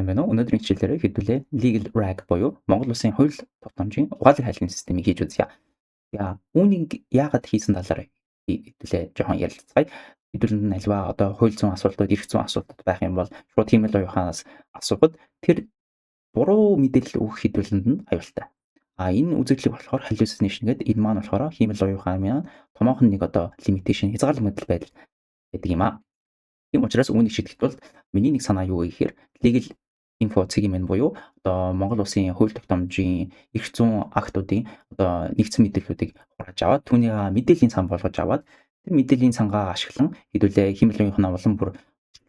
Сайн байна уу? Өнөөдрийн хичээлээр хэдүүлээ Legal RAG буюу Монгол Улсын хууль тогтоомжийн угаалгын хайлтын системийг хийж үзье. За, үүнийг яагаад хийсэн талаар хэдүүлээ жоохон ярилцгаая. Хэдүүлэнд нь аливаа одоо хууль зүйн асуултууд, эрх зүйн асуултууд байх юм бол шууд хиймэл оюун ухаанаас асуухад тэр буруу мэдээлэл өгөх хэдүүлэнд нь аюултай. А энэ үзэгдлийг болохоор hallucination гэдэг, энэ маань болохоор хиймэл оюун ухааны томоохон нэг одоо limitation, хязгаарлалт мэдэл байдал гэдэг юм аа. Тийм учраас үүнийг шийдэхэд бол миний нэг санаа юу вэ гэхээр legal info цэг mn буюу одоо Монгол Улсын хууль тогтоомжийн эрх зүйн актуудын одоо нэгдсэн мэдээллүүдийг хурааж аваад, түүнийг мэдээллийн сан болгож аваад, тэр мэдээллийн сангаа ашиглан хэдүүлээ хиймэл оюун ухаанаа улам бүр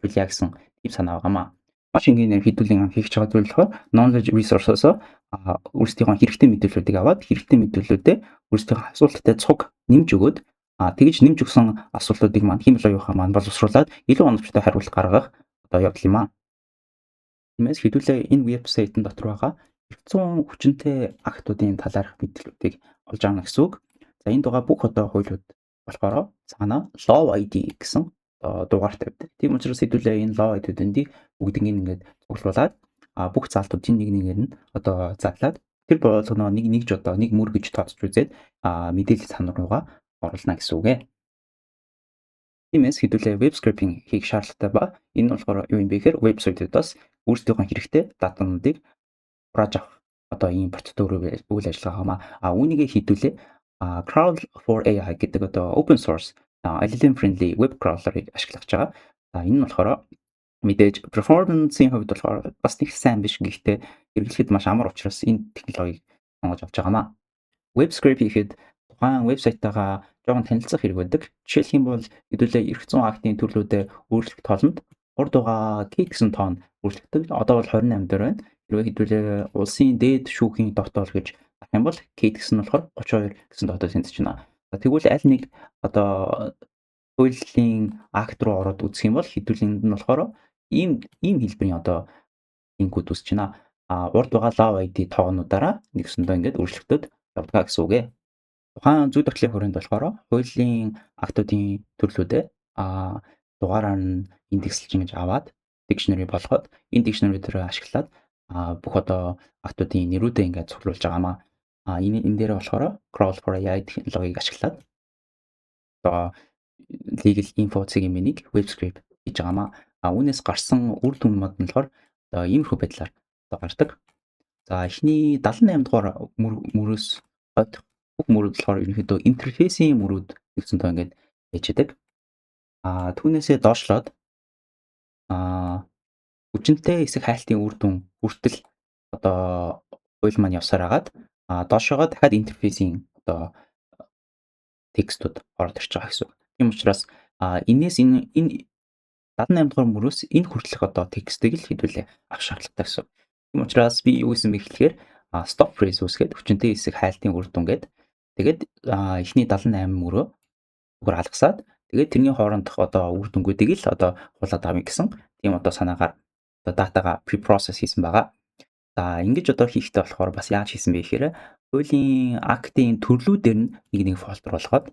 төлөвлөе гэсэн тийм санаа байгаа маа. Маш энгийнээр хэдүүлийн хийх байгаа зүйл болохоор knowledge resource-оос өөрсдийнхөө хэрэгтэй мэдээллүүдийг аваад, хэрэгтэй мэдээллүүдээ өөрсдийнхөө асуулттай цуг нэмж өгөөд, тэгж нэмж өгсөн асуултуудыг маань хиймэл оюун ухаан маань боловсруулад илүү оновчтой хариулт гаргах одоо явдал юм аа. Тиймээс хэдүүлээ энэ вебсайтын дотор байгаа эрх зүйн хүчинтэй актуудын талаарх мэдээллүүдийг олж авна гэсэн үг. За, энд байгаа бүх одоо хуулиуд болохоор цаана law ID гэсэн одоо дугаартай байдаг. Тийм учраас хэдүүлээ энэ law ID-үүдийг бүгднийг ингээд цуглуулад, бүх заалтуудын нэг нэгээр нь одоо задлаад, тэр болгоноо нэг нэгж одоо нэг мөр гэж тооцож үзээд мэдээлэл сан руугаа оруулна гэсэн үг ээ. Тиймээс хэдүүлээ web scraping хийх шаардлагатай ба энэ нь болохоор юу юм бэ гэхээр вебсайтуудаас өөрсдийнхөө хэрэгтэй датануудыг хурааж авах одоо ийм процедур үйл ажиллагаа юм аа. А үүнийгээ хэдүүлээ Crawl for AI гэдэг одоо open source LLM friendly web crawler-ыг ашиглаж байгаа. За, энэ нь болохоор мэдээж performance-ийн хувьд болохоор бас нэг сайн биш, гэхдээ хэрэглэхэд маш амар учраас энэ технологиг сонгож авч байгаа маа. Web scrape хийхэд тухайн вебсайтаагаа жоохон танилцах хэрэг байдаг. Жишээлх юм бол хэдүүлээ эрх зүйн актын төрлүүдэд өөрчлөх тоолонд урд байгаа K гэсэн тоон өөрчлөгдөв. Одоо бол 28 дээр байна. Хэрвээ хэдүүлээ улсын дээд шүүхийн тогтоол гэж авах юм бол K гэсэн нь болохоор 32 гэсэн тоотой тэнцэж байна. За, тэгвэл аль нэг одоо хуулийн акт руу ороод үзэх юм бол хэдүүлэнд нь болохоор ийм ийм хэлбэрийн одоо линкүүд үүсэж байна. А урд байгаа law ID тоонуудаараа нэгсэндээ ингээд өөрчлөгдөд явдаг гэсэн үг ээ. Тухайн зүй тогтлын хүрээнд болохоор хуулийн актуудын төрлүүдээ дугаараар нь индекслж ингэж аваад, dictionary болгоод, энэ dictionary дээр ашиглаад бүх одоо актуудын нэрүүдээ ингээд цуглуулж байгаамаа. А энэ дээр болохоор Crawl for AI технологиг ашиглаад одоо legal info цэг mn-ийг web scrape хийж байгаамаа. А үүнээс гарсан үр дүн мод нь болохоор одоо иймэрхүү байдлаар одоо гардаг. За, эхний 78 дугаар мөрөөс хойд бүх мөрүүд болохоор ерөнхийдөө интерфейсийн мөрүүд гэсэн тоо ингээд байж идэг. А түүнээсээ доошлоод хүчинтэй эсэх хайлтын үр дүн хүртэл одоо хууль маань явсаар хагаад, доошоогоо дахиад интерфейсийн одоо текстүүд ороод ирж байгаа гэсэн үг. Тийм учраас энээс энэ 78 дугаар мөрөөс энэ хүртэлх одоо текстийг л хэдүүлээ авах шаардлагатай гэсэн. Тийм учраас би юу гэсэн бэ гэхлээр stop phrase үүсгээд, хүчинтэй эсэх хайлтын үр дүн гээд, тэгээд эхний 78 мөрөө зүгээр алгасаад, тэгээд тэрний хоорондох одоо үр дүнгуудыг л одоо хуулаад авъя гэсэн тийм одоо санаагаар одоо датагаа preprocess хийсэн байгаа. За, ингэж одоо хийхдээ болохоор бас яаж хийсэн бэ гэхээр хуулийн актын төрлүүдээр нь нэг нэг folder болгоод,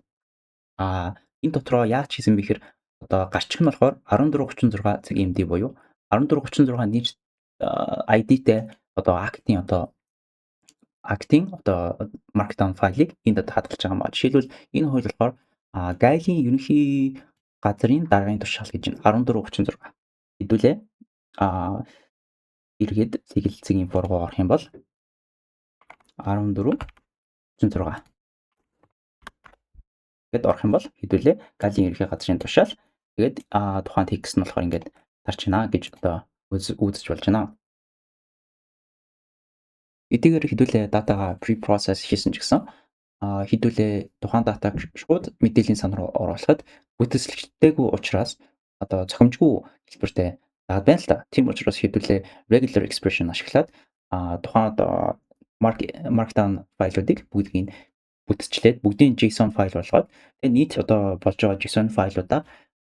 энэ дотроо яаж хийсэн бэ гэхээр одоо гарчих нь болохоор 1436 цэг MD буюу 1436 нэр ID-тэй одоо актын одоо markdown файлыг энд одоо хадгалж байгаа юм ба. Жишээлбэл, энэ хууль болохоор гайлийн ерөнхий газрын даргын тушаал гэж 1436. Хэдүүлээ эргээд legal цэг info руу орох юм бол 14 36 гэд орох юм бол хэдүүлээ галийн ерөнхий газрын тушаал, тэгээд тухайн текст нь болохоор ингээд тарч байна гэж одоо үзэж болж байна. Эдгээр хэдүүлээ датагаа pre-process хийсэн ч гэсэн хэдүүлээ тухайн датаг шууд мэдээллийн сан руу оруулахад бүтэлсэлттэйгүй учраас одоо зохимжгүй хэлбэртэй байгаад байна л да. Тийм учраас хэдүүлээ regular expression ашиглаад тухайн одоо markdown файлуудыг бүгдийг бүтцлээд, бүгдийн JSON файл болгоод, тэгээ нийт одоо болж байгаа JSON файлуудаа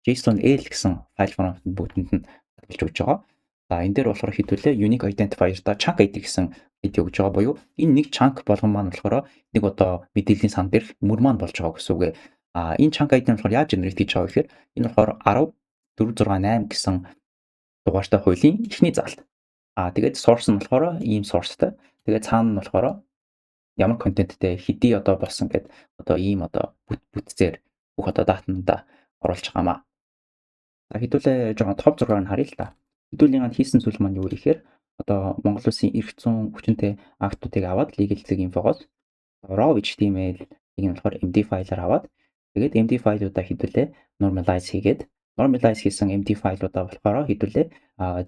JSON L гэсэн файл форматанд бүгдэнд нь хадгалж өгч байгаа. За, энэ дээр болохоор хэдүүлээ unique identifier-та chunk ID гэсэн ID өгж байгаа буюу энэ нэг chunk болгон маань болохоор нэг одоо мэдээллийн сан дээрх мөр маань болж байгаа гэсэн үг. А энэ chunk ID нь болохоор яаж generate хийж байгаа вэ гэхээр энэ болохоор 10 4 6 8 гэсэн дугаартай хуулийн эхний заалт. Тэгээд source нь болохоор ийм source-тай. Тэгээд цаана нь болохоор ямар контенттэй хэдий одоо болсон гэд одоо ийм одоо бүтцээр бүх одоо data-нуудаа оруулж байгаа маа. За, хэдүүлээ жоохон топ зургаар нь харъя л да. Хэдүүлийн хийсэн зүйл маань юу гэхээр одоо Монгол Улсын эрх зүйн хүчинтэй актуудыг аваад legal.info-гоос raw HTML-ийг нь болохоор MD файлаар аваад, тэгээд MD файлуудаа хэдүүлээ normalize хийгээд, normalize хийсэн MD файлуудаа болохоор хэдүүлээ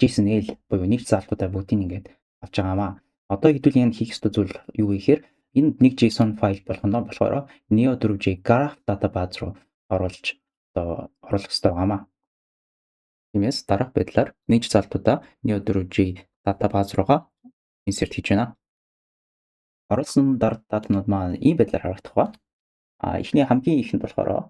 JSON-L буюу нэг заалтуудаа бүгдийг ингээд авч байгаамаа. Одоо хэдүүлийн хийх ёстой зүйл юу гэхээр энэ нэг JSON файл болгоно болохоор Neo4j Graph database руу оруулж одоо оруулах ёстой байгаамаа. Тиймээс дараах байдлаар нэг заалтуудаа Neo4j database руугаа insert хийж байна. Оруулсан data-нууд маань ийм байдлаар харагдах ба. Эхний хамгийн ихэнд болохоор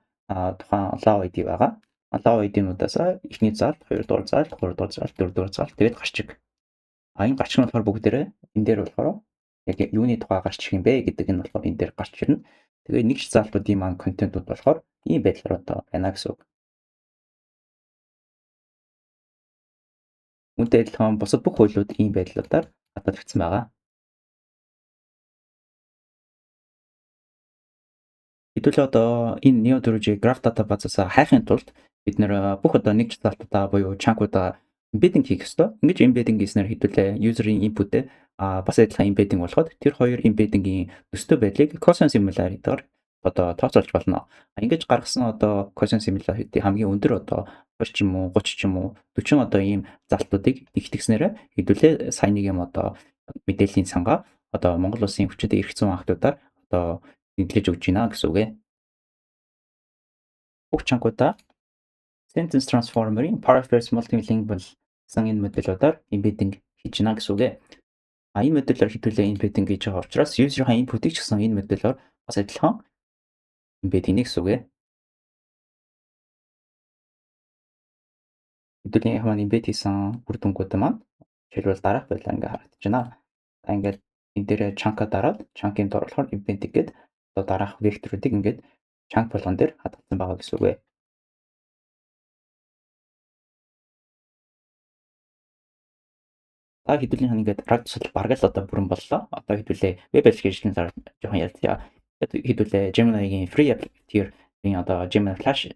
тухайн law ID байгаа. Law ID-нуудаас эхний заалт, хоёрдугаар заалт, гуравдугаар заалт, дөрөвдүгээр заалт, тэгээд гарчиг. Энэ гарчиг нь болохоор бүгдээрээ энэ дээр болохоор яг юуны тухай гарч ирэх юм бэ гэдэг нь болохоор энэ дээр гарч ирнэ. Тэгээ нэг заалтуудын маань контентууд болохоор ийм байдлаар одоо байна гэсэн үг. Үүнтэй адилхан бусад бүх хуулиуд ийм байдлуудаар хадгалагдсан байгаа. Хэдүүлээ одоо энэ Neo4j Graph Database-аас хайхын тулд бид нэр бүх одоо нэг заалтуудаа буюу chunk-уудаа embedding хийх ёстой. Ингэж embedding хийснээр хэдүүлээ user-ийн input-ээ бас адилхан embedding болгоход тэр хоёр embedding-ийн төстэй байдлыг cosine similarity-гаар одоо тооцоолж болно. Ингэж гаргасан одоо cosine similarity хамгийн өндөр одоо 20 ч юм уу, 30 ч юм уу, 40 одоо ийм залтуудыг нэгтгэснээр хэдүүлээ сайн нэг юм одоо мэдээллийн сангаа одоо Монгол Улсын хүчтэй эрх зүйн актуудаар одоо нийтлэж өгч байна гэсэн үг ээ. Бүх chunk-уудаа Sentence Transformer-ийн Paraphrase Multilingual гэсэн энэ моделуудаар embedding хийж байна гэсэн үг ээ. Энэ моделоор хэдүүлээ embedding хийж байгаа учраас user-ийн input-ыг ч гэсэн энэ моделоор бас адилхан embed хийнэ гэсэн үг ээ. Хэдүүлийн маань embed хийсэн үр дүнгууд маань жишээлбэл дараах байдлаар ингээ харагдаж байна. За, ингээд энэ дээр chunk-а дараад chunk-ын дор болохоор embedding гээд одоо дараах векторуудыг ингээд chunk болгон дээр хадгалсан байгаа гэсэн үг ээ. За, хэдүүлийн ингээд RAG төсөл бараг л одоо бүрэн боллоо. Одоо хэдүүлээ веб application талаар жоохон ярилцъя. Хэдүүлээ Gemini-гийн free tier-ийн одоо Gemini Flash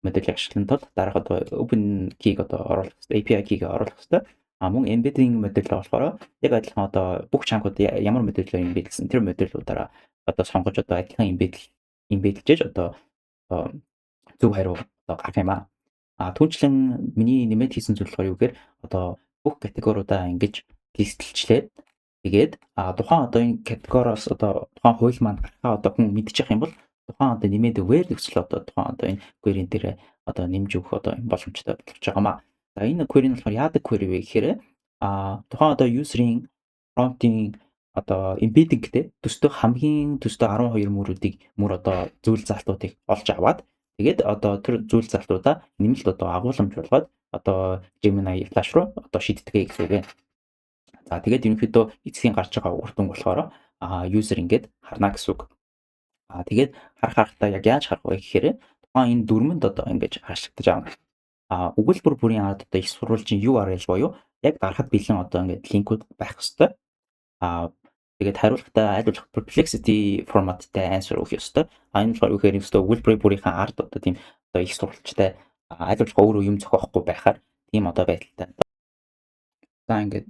моделийг ашиглан тул дараах одоо open key-г одоо оруулах хэрэгтэй, API key-г оруулах хэрэгтэй. Мөн embedding модель болохоор яг адилхан одоо бүх chunk-ууд ямар модельээр embed-лсэн тэр модельудаараа одоо сонгож одоо адилхан embed-лжээж одоо зөв хариу одоо гарах юм аа. Түүнчлэн миний нэмээд хийсэн зүйл болохоор юу гэхээр одоо бүх категориудаа ингэж list-элчлээд, тэгээд тухайн одоо энэ категориос одоо тухайн хууль маань гарахаа одоо хүн мэдчих юм бол тухайн одоо нэмээд where нөхцөл одоо тухайн одоо энэ query дээр одоо нэмж өгөх одоо энэ боломжтой болгож байгаа маа. За, энэ query нь болохоор яадаг query вэ гэхээр тухайн одоо user-ийн prompt-ийн одоо embedding-тэй төстэй хамгийн төстэй 12 мөрүүдийг мөр одоо зүйл залтуудыг олж аваад, тэгээд одоо тэр зүйл залтуудаа нэмэлт одоо агуулмж болгоод одоо Gemini Flash руу одоо шиддэг гэсэн үг ээ. За, тэгээд ерөнхийдөө эцсийн гарч байгаа үр дүн болохоор user ингээд харна гэсэн үг. Тэгээд харах харахтаа яг яаж харах вэ гэхээр тухайн энэ дүрмэнд одоо ингэж хашлагдаж байгаа. Өгүүлбэр бүрийн ард одоо их сурвалжийн URL буюу яг дарахад бэлэн одоо ингээд линкүүд байх ёстой. Тэгээд хариулахдаа аль болох perplexity форматтай answer өгөх ёстой. Энэ болохоор юу гэхээр ёстой өгүүлбэрийн бүрийнхээ ард одоо тийм одоо их сурвалжтай, аль болох өөрөө юм зохиохгүй байхаар тийм одоо байдалтай. За, ингээд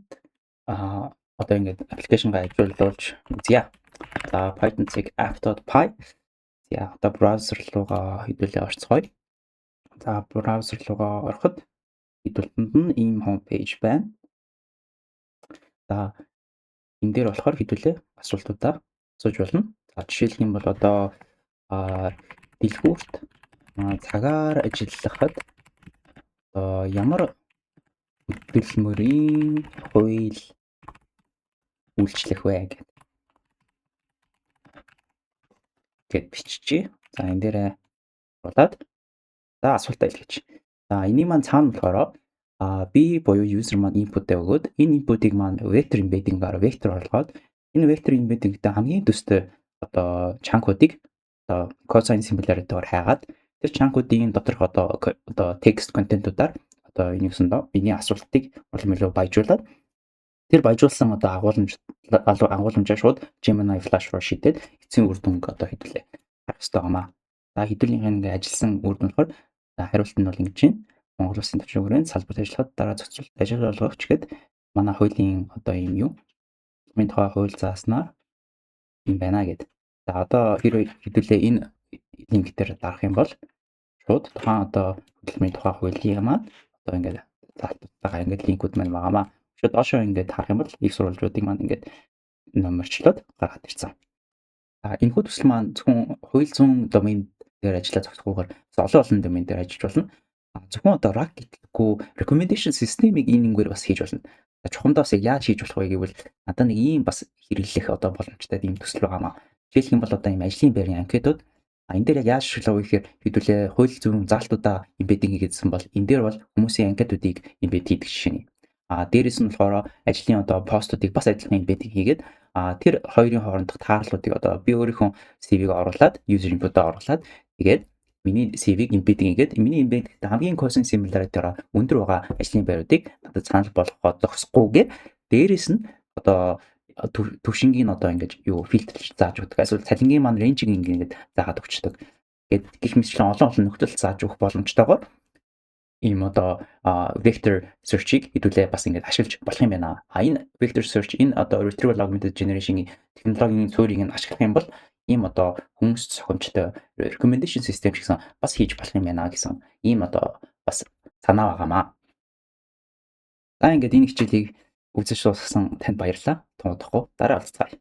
одоо ингээд application-гаа ажиллуулж үзье. За, Python app.py. За, одоо браузер руугаа хэдүүлээ орцгоё. За, браузер руугаа ороход хэдүүлтэнд нь ийм home page байна. За, энэ дээр болохоор хэдүүлээ асуултуудаа асууж болно. За, жишээлх юм бол одоо дэлгүүрт цагаар ажиллахад одоо ямар хөдөлмөрийн хууль үйлчлэх вэ гэд биччихье. За, энэ дээр болоод за асуултаа илгээч. За, энийг маань цаана болохоор би буюу user маань input-ээ өгөөд энэ input-ыг маань vector embedding-аар vector олгоод энэ vector embedding-тэй хамгийн төстэй одоо chunk-уудыг одоо cosine similarity-оор хайгаад тэр chunk-уудын доторх одоо text content-уудаар одоо энэ юусандаа миний асуултыг улам илүү баяжуулаад Тэр баяжуулсан одоо агуулмжаа шууд Gemini Flash руу шидээд эцсийн үр дүнг одоо хэдүүлээ харах хэрэгтэй байна. За, хэдүүлийнх нь ингээ ажилласан үр дүн болохоор хариулт нь бол ингэж байна. Монгол Улсын төвчний хүрээнд салбарт ажиллахад дараа зохицуулт ажил олгогч гээд манай хуулийн одоо ийм юу миний тухай хууль зааснаар юм байна гэд. За, одоо хэрвээ хэдүүлээ энэ линк дээр дарах юм бол шууд тухайн одоо хөдөлмөрийн тухай хуулийн маань одоо ингээд заалтуудтайгаа ингээд линкүүд маань байгаамаа. Шууд доошоо ингээд харах юм бол их сурвалжуудыг маань ингээд номерчлоод гаргаад ирсэн. За, энэхүү төсөл маань зөвхөн хууль зүйн домен дээр ажиллаа зогсохгүйгээр олон олон домен дээр ажиллаж болно. Зөвхөн одоо RAG гэхгүй, recommendation system-ыг энэ нэгээр бас хийж болно. Чухамдаас яг яаж хийж болох вэ гэвэл надад нэг ийм бас хэрэглэх одоо боломжтой ийм төсөл байгаамаа. Жишээлх юм бол одоо ийм ажлын байрын анкетууд, энэ дээр яг яаж ашиглах вэ гэхээр хэдүүлээ хууль зүйн заалтуудаа embedding хийгээдсэн бол энэ дээр бол хүмүүсийн анкетуудыг embed хийдэг жишээ нь. Дээрэс нь болохоор ажлын одоо постуудыг бас адилхан embedding хийгээд, тэр хоёрын хоорондох таарлуудыг одоо би өөрийнхөө CV-г оруулаад, user input-аа оруулаад, тэгээд миний CV-г embedding хийгээд, миний embedding хамгийн cosine similarity-аар өндөр байгаа ажлын байруудыг надад санал болгоход зогсохгүйгээр, дээрэс нь одоо төвшингийн одоо ингэж юу фильтрлж зааж өгдөг. Эсвэл цалингийн маань range-ийг ингээд заагаад өгчдөг. Гэт гэх мэтчлэн олон олон нөхцөл зааж өгөх боломжтойгоор ийм одоо vector search-ийг хэдүүлээ бас ингэж ашиглаж болох юм байна. Энэ vector search, энэ одоо retrieval augmented generation-ийн технологийн суурийг нь ашиглах юм бол ийм одоо хүмүүст зохимжтой recommendation system ч гэсэн бас хийж болох юм байна гэсэн ийм одоо бас санаа байгаамаа. За, ингээд энэ хичээлийг үзэж дуусгасан танд баярлалаа. Тун удахгүй дараа уулзцгаая.